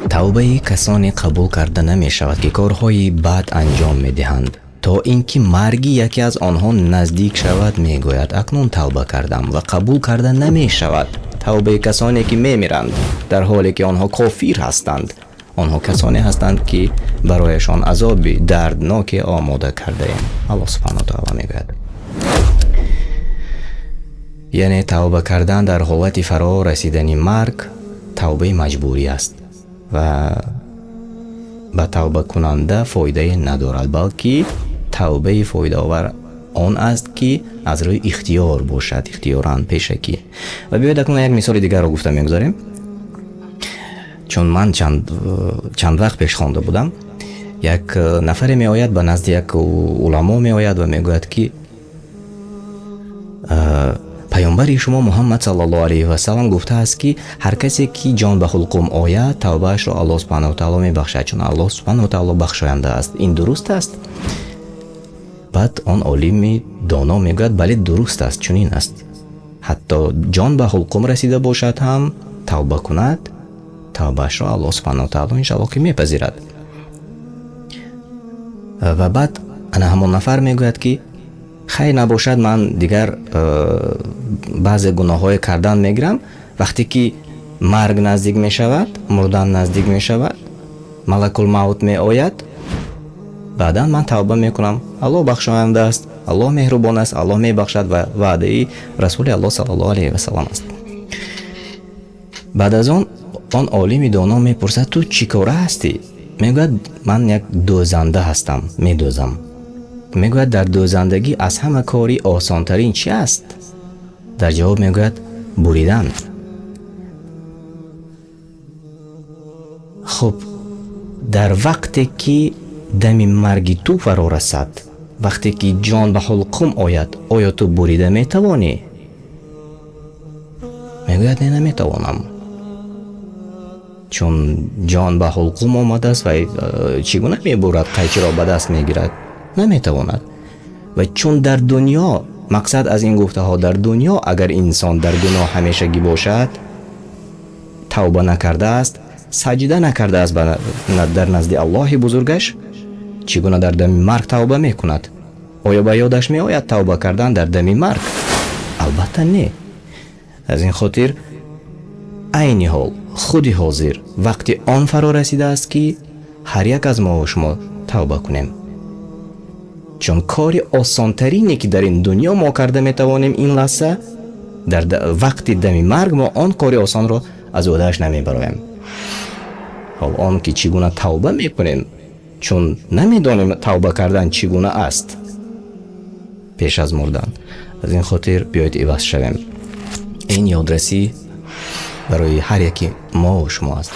Тавбаи касоне қабул карда намешавад, ки корҳои бад анҷом медиҳанд, то ин ки марги яке аз онҳо наздик шавад, мегӯяд: акнун тавба кардам, ва қабул карда намешавад тавбаи касоне, ки мемиранд, дар ҳоле ки онҳо кофир ҳастанд. Онҳо касоне ҳастанд, ки барояшон азоби дардноке омода кардаем. Аллоҳ субҳанаҳу ва таъоло мегӯяд, яъне тавба кардан дар ҳолати фаро расидани марг тавбаи маҷбурӣ аст ва ба тавбакунанда фоидае надорад, балки тавбаи фоидаовар он аст, ки аз рӯи ихтиёр бошад, ихтиёран, пешакӣ. Ва биёед, акнун як мисоли дигарро гуфта мегузарем, чун ман чанд вақт пеш хонда будам. Як нафаре меояд ба назди як уламо, меояд ва мегӯяд, ки паёмбари шумо Муҳаммад саллаллоҳу алайҳи васалам гуфтааст, ки ҳар касе ки ҷон ба ҳулқум ояд, тавбаашро Аллоҳ субҳанаҳу таоло мебахшад, чун Аллоҳ субҳанаҳу таоло бахшоянда аст. Ин дуруст аст? Баъд он олими доно мегӯяд: бале, дуруст аст, чунин аст, ҳатто ҷон ба ҳулқум расида бошад ҳам, тавба кунад, тавбаашро Аллоҳ субҳанаҳу таоло иншаллоҳ ки мепазирад. Ва баъд ана ҳамон нафар мегӯяд, ки хайр, набошад, ман дигар баъзе гуноҳҳое кардан мегирам, вақте ки марг наздик мешавад, мурдан наздик мешавад, малакулмавт меояд, баъдан ман тавба мекунам. Аллоҳ бахшоянда аст, Аллоҳ меҳрубон аст, Аллоҳ мебахшад ва ваъдаи Расули Аллоҳ саллаллоҳу алайҳи васалам аст. Баъд аз он он олими доно мепурсад: ту чӣ кора ҳастӣ? Мегӯяд: ман як дӯзанда ҳастам, медӯзам. Мегӯяд: дар дӯзандагӣ аз ҳама кори осонтарин чӣ аст? Дар ҷавоб мегӯяд: буридан. Хуб, дар вақте ки дами марги ту фаро расад, вақте ки ҷон ба ҳулқум ояд, оё ту бурида метавонӣ? Мегӯяд: не, наметавонам, чун ҷон ба ҳулқум омадааст ва чӣ гуна мебурад, қайчиро ба даст мегирад? Наметавонад. Ва чун дар дунё, мақсад аз ин гуфтаҳо, дар дунё агар инсон дар гуноҳ ҳамешагӣ бошад, тавба накардааст, саҷда накардааст дар назди Аллоҳи бузургаш, чӣ гуна дар дами марг тавба мекунад? Оё ба ёдаш меояд тавба кардан дар дами марг? Албатта, не. Аз ин хотир айни ҳол, худи ҳозир вақти он фаро расидааст, ки ҳар як аз мо шумо тавба кунем, чун кори осонтарине, ки дар ин дунё мо карда метавонем, ин лаҳза дар вақти дами марг мо он кори осонро аз ӯҳдааш намебароем. Ҳол он ки чӣ гуна тавба мекунем, чун намедонем тавба кардан чӣ гуна аст пеш аз мурдан. Аз ин хотир биёед, иваз шавем. Ин ёдрасӣ барои ҳар яки мо шумо аст.